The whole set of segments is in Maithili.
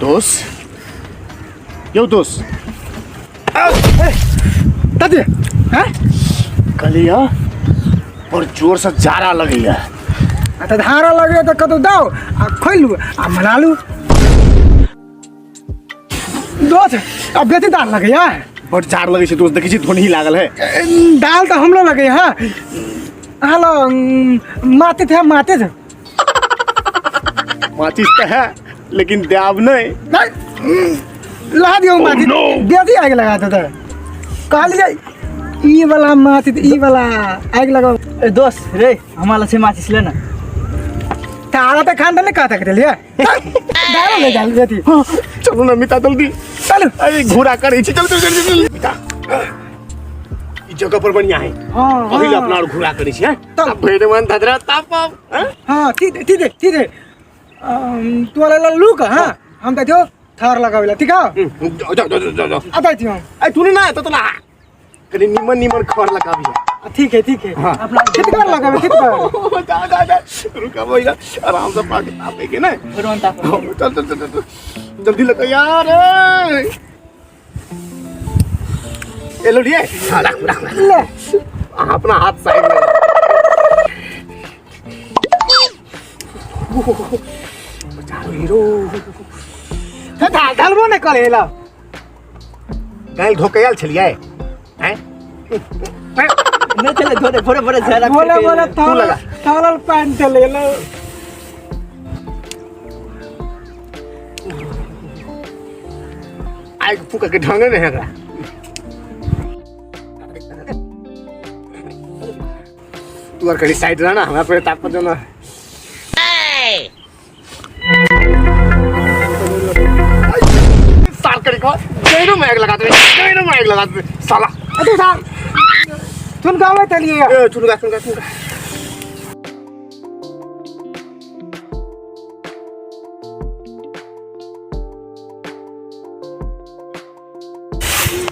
दोस्त यौ दोस्त दादी हैं कहलियै बड़ जोरसँ जाड़ा लगैया आ तऽ धारा लगैया तऽ कतौ दाउ आ खोलू आ मना लू दोस्त अब बेसी दाल लगैया बड़ जाड़ लगै छै दोस्त देखै छी धोनही लागल है दाल तऽ हमरो लगैया हँ अहाँ लग माते थे माते थे माचिस तऽ है लेकिन देब नहि नहीं लगा दियो माचिस बेसी आगि लगा दे तऽ कहलियै ई वाला माचिस ई वाला आगि लगाओ ए दोस्त रे हमारा से माचिस ले ना तारा तऽ खान नहि कह तक देलियै दाल ले जाल बेटी चलू ना मिता जल्दी चलू अरे घोड़ा करै छी चल चल चल चल मिता ई जगह पर बढ़िया है हाँ अभी अपना और घोड़ा करै छी हैं चल। भैर मन धदरा ताप हैं हाँ ठीक ठीक है ठीक है तू वाला लूक हाँ हम तऽ थियो थर लगावेला ठीक है जाओ जाओ जाओ जाओ आता थियो हम अरे तू ना तो ना कनी निमन निमन खर लगाबी ठीक है ठीक है हाँ। अपना ठीक कर लगावे ठीक कर जा जा जा रुका भैया आराम से पाके तापे के ना भगवान ताप चल चल चल चल जल्दी लगा यार ए लोडिए हाँ रख रख रख ले अहाँ अपना हाथ साइड में बचारो हीरो ढाल ढालबो नहीं करे ला काल्हि धोके आयल छलियै हैं नहीं चले थोड़े थोड़े थोड़े झरा बोले बोले तू थोड़ा लगा। थोड़ा पानी चले ला आगि फूकऽ के ढंगे नहि है एकरा तू आर कहीं साइड रहना हमरा पे ताप पर देना साल करी को गैरो में आग लगा दे गैरो में आग लगा दे साला अरे साहब सुन गावे चलिए ए चुनगा चुनगा चुनगा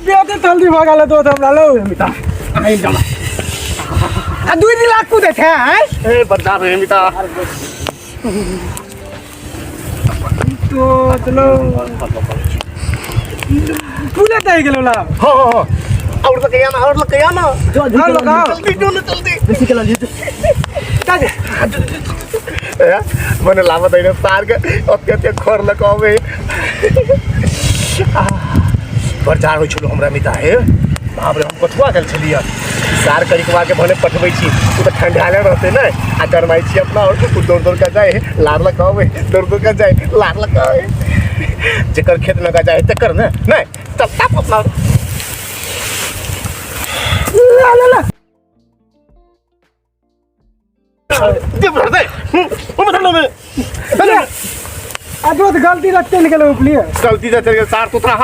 बेटे जल्दी भऽ गेल दोस्त हमरा लो मिता आई जाला आ दुई दिन लाख कूदे थे हैं ए बदनाम रे मिता तो चलो पूरा तय गेलो ला हो हो हो और लग गया ना और लग गया ना हाँ लगाओ जल्दी जो ना जल्दी बेसी कला लिए ताजे ए मने लावत होइन सार के अत्य अत्य खर लगावे बड़ जाड़ होइ छलो हमरा मिता हे बाप रे हम कथुआ गेल छलियै सार करिकवा के भने पठबै छी ओ तऽ ठंडाले रहतै ने आ गरमाइ छी अपना और ओ दौड़ दौड़ के जाए लार लगावे दौड़ दौड़ के जाए लार लगावे जेकर खेत में का जाए तेकर ने नहीं तब तब अपना ला ला ला दे भर दे ओ मतलब में आ दोस्त गलती से चलि गेलो उपलिए गलती से चल गेल सार तोतरा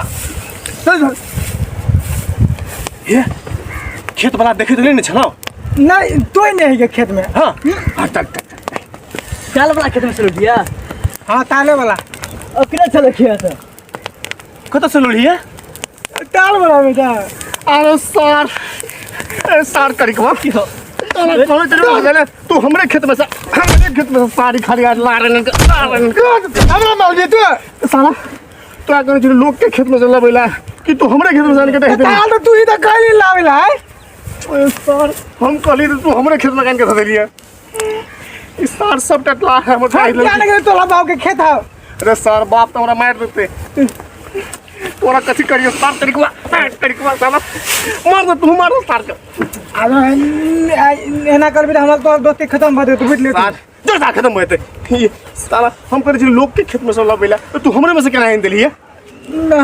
चल चल। हे खेत वाला देखैत नहि ने छलौ नहीं तो नहीं है खेत में हाँ हाँ चल चल चाल वाला खेत में चलो दिया हाँ ताले वाला अब कितना चलो खेत कतऽ से लोढ़िए ताल वाला बेटा अरे सार ए सार करिकवा की हो तोरा तोरा तेरे हो गेलै तू हमरे खेत में से हमरे खेत में से सारी खाली आज लारन के लारन के हमरा माल दे तू साला तोरा कहै छै लोग के खेत में से लबैला कि तू हमरे खेत में से आनि के दे ताल तो तू ही तो कहली लावेला है ओए सार हम कहली त तू हमरे खेत में आनि के धऽ देलियै ई सार सब टटला है हमर हम खाइ क्या लगे तोला बाप के खेत है अरे सार बाप तऽ हमरा मारि देतै तोरा कथी करियो सार तरीकवा तरीकवा साला मार दे तू मार दे सार के आब एना करबी तऽ हमरा तोहर दोस्ती खत्म भऽ जेतौ बुझि सार जो सार खत्म भऽ जेतै ई साला हम करै छी लोग के खेत में सब लबैला तऽ तू हमरे में से केना आनि देलियै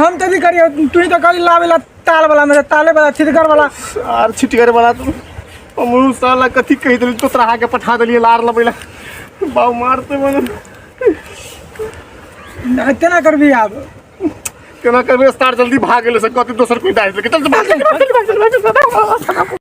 हम तऽ की करियो तू ही तऽ कहली लावेला ताल वाला में ताले वाला छिटगर वाला सार छिटगर वाला तू हमरू साला कथी कहि देली तो तोरा के पठा देलियै लार लबैला बाऊ मारते मन केना करबी आब केना करबै सार जल्दी भाग गेलै से कथी दोसर कोई दाइ देलकै चल चल भाग चल भाग चल भाग चल भाग